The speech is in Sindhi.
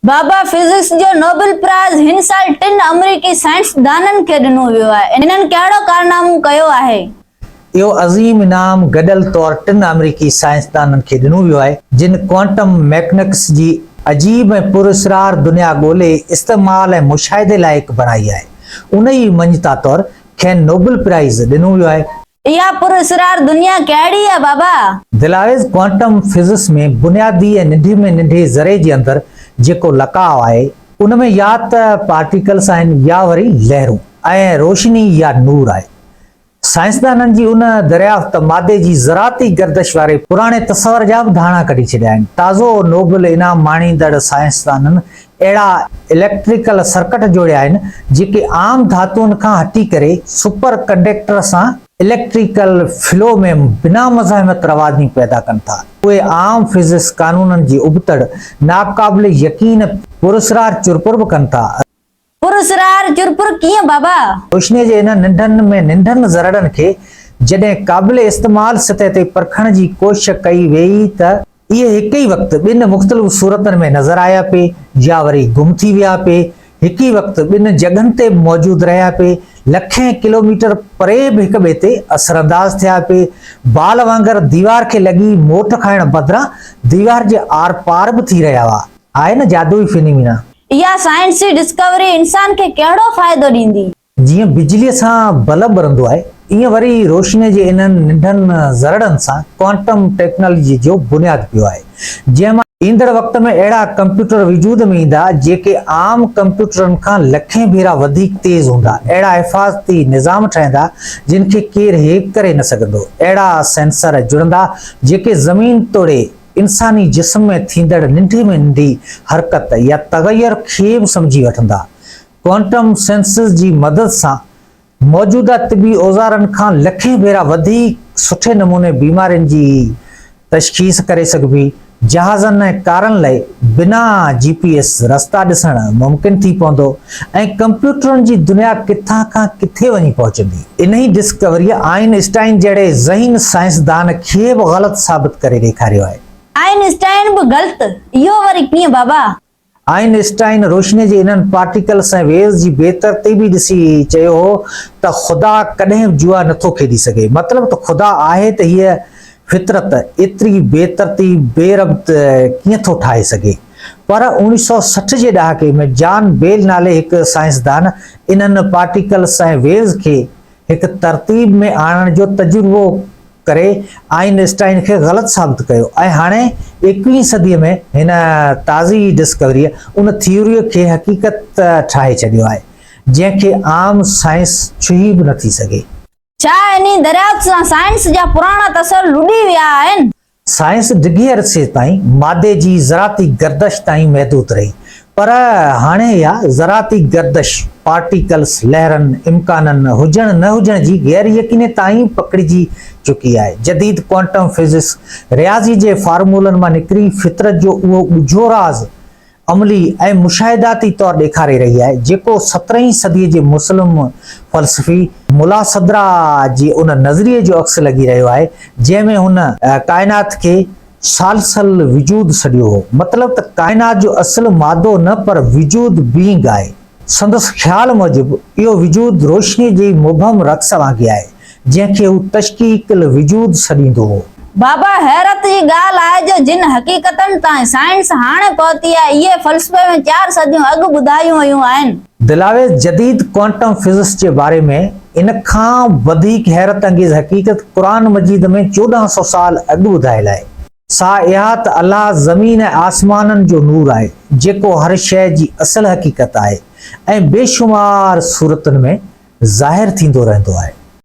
بابا فزڪس جو نوبل پرائز هن سال ٽن آمريڪي سائنسدانن کي ڏنو ويو آهي. انهن ڪهڙو ڪارنامو ڪيو آهي؟ اهو عظيم انعام گڏيل طور ٽن آمريڪي سائنسدانن کي ڏنو ويو آهي، جن ڪوانٽم ميڪنڪس جي عجيب ۽ پراسرار دنيا ڳولي استعمال ۽ مشاهدي لائق بڻائي آهي. ان ئي مڃتا طور کين نوبل پرائز ڏنو ويو آهي. اها پراسرار دنيا ڪهڙي آهي بابا؟ دلاويز ڪوانٽم فزڪس ۾ بنيادي ۽ ننڍي ۾ ننڍي ذري جي اندر جيڪو لقاء آهي، ان ۾ يا ته پارٽيڪلس آهن يا وري لهرون ۽ روشني يا نور آهي. سائنسدانن جي ان دريافت مادي جي ذراتي گردش واري پراڻي تصور جا به ڌاڻا ڪڍي ڇڏيا آهن. تازو نوبل انعام ماڻيندڙ سائنسدانن اهڙا اليڪٽريڪل سرڪٽ جوڙيا آهن، جيڪي عام ڌاتوئن کان هٽي ڪري سپر ڪنڊيڪٽر سان اليڪٽريڪل فلو ۾ بنا مزاحمت رواني پيدا ڪن ٿا. اهي عام فزڪس قانونن جي ابتڙ ناقابل يقين پراسرار چرپر به ڪن ٿا. پراسرار چرپر ڪيئن بابا؟ روشنيء جي انهن ننڍن ۾ ننڍن ذرڙن کي جڏهن قابل استعمال سطح تي پرکڻ جي ڪوشش ڪئي ويئي ته، اهي هڪ ئي وقت ٻن مختلف صورتن ۾ نظر آيا پئي يا وري گم ٿي ويا پئي، هڪ ئي وقت ٻن جڳهن تي به موجود رهيا پئي، لکين ڪلوميٽر پري به هڪ ٻئي تي اثرانداز ٿيا پئي، بال وانگر ديوار کي لڳي موٽ کائڻ بدران ديوار جي آرپار به ٿي رهيا هئا. آهي نه جادوئي فنيمينا. اها سائنسي ڊسڪوري انسان کي ڪهڙو فائدو ڏيندي؟ جيئن بجليء سان بلب ٻرندو آهي، ايئن وري روشنيء جي انهن ننڍن ذرڙن سان ڪوانٽم ٽيڪنالاجيء جو بنياد پيو آهي، جنهن مان ايندڙ وقت ۾ اهڙا ڪمپيوٽر وجود ۾ ايندا، جيڪي عام ڪمپيوٽرن کان لکين ڀيرا وڌيڪ تيز هوندا، اهڙا حفاظتي نظام ٺهندا، جن کي ڪير هيڪ ڪري نه سگهندو، اهڙا سينسر جڙندا، جيڪي زمين توڙي انساني جسم ۾ ٿيندڙ ننڍي ۾ ننڍي حرڪت يا تغير کي به سمجهي وٺندا. ڪوانٽم سينسز جي مدد سان موجوده طبي اوزارن کان لکين ڀيرا وڌيڪ سٺي نموني بيمارين جي تشخيص ڪري سگهبي، جهازن ۽ ڪارن لئه بنا جي پي ايس رستا ڏسڻ ممڪن ٿي پوندو ۽ ڪمپيوٽرن جي دنيا ڪٿان کان ڪٿي وڃي پهچندي. انهي ڊسڪوريء آئن اسٽائن جهڙي ذهين سائنسدان کي به غلط ثابت ڪري ڏيکاريو آهي. آئن اسٽائن به غلط؟ اهو وري ڪيئن بابا؟ آئن اسٽائن روشنيء جي انهن پارٽيڪلس ۽ ويوز جي بي ترتيبي ڏسي چيو هو ته خدا ڪڏهن به جوا نٿو کيڏي سگهي. مطلب ته خدا آهي ته هيء فطرت ايتري بي ترتيب، بي ربط ڪيئن ٿو ٺاهي سگهي؟ پر اوڻيهه سئو 60 جي ڏهاڪي ۾ جان بيل نالي هڪ سائنسدان انهن پارٽيڪلس ۽ ويوز کي هڪ ترتيب ۾ آڻڻ جو تجربو ڪري آئن اسٽائن کي غلط ثابت ڪيو ۽ هاڻي ايڪويهين صديء ۾ هن تازي ڊسڪوريء ان ٿيوريء کي حقيقت ٺاهي ڇڏيو آهي، جنهن کي عام سائنس ڇهي به نٿي سگهي. ڇا انهي دريافت سان سائنس جا پراڻا تصور لڏي ويا آهن؟ سائنس ڊگهي عرصي تائين مادي جي ذراتي گردش تائين محدود رهي، پر هاڻي اها ذراتي گردش پارٽيڪلز، لهرن، امڪانن، هجڻ نه هجڻ جي غير يقيني تائين پکڙجي چڪي آهي. جديد ڪوانٽم فزڪس رياضي جي فارمولن مان نڪري فطرت جو اهو ڳجهو راز عملي ۽ مشاهداتي طور ڏيکاري رهي آهي، جيڪو سترهين صديء جي مسلم فلسفي ملا صدرا جي ان نظريي جو عڪس لڳي رهيو آهي، جنهن ۾ هن ڪائنات کي ثالث الوجود سڏيو هو. مطلب ته ڪائنات جو اصل مادو نه پر وجود Being آهي. سندس خيال موجب اهو وجود روشنيء جي مبهم رقص وانگي آهي، جنهن کي هو تشڪيڪ الوجود سڏيندو هو. بابا حيرت جي ڳالهه آهي جو جن حقيقتن تائين سائنس هاڻي پهتي آهي، اهي فلسفي ۾ چار صديون اڳ ٻڌايون ويون آهن. دلاويز جديد ڪوانٽم فزڪس جي باري ۾ ان کان وڌيڪ حيرت انگيز حقيقت قرآن مجيد ۾ 1400 سال اڳ ٻڌايل آهي. سا اها ته الله زمين ۽ آسمانن جو نور آهي، جيڪو هر شيء جي اصل حقيقت آهي ۽ بيشمار صورتن ۾ ظاهر ٿيندو رهندو آهي.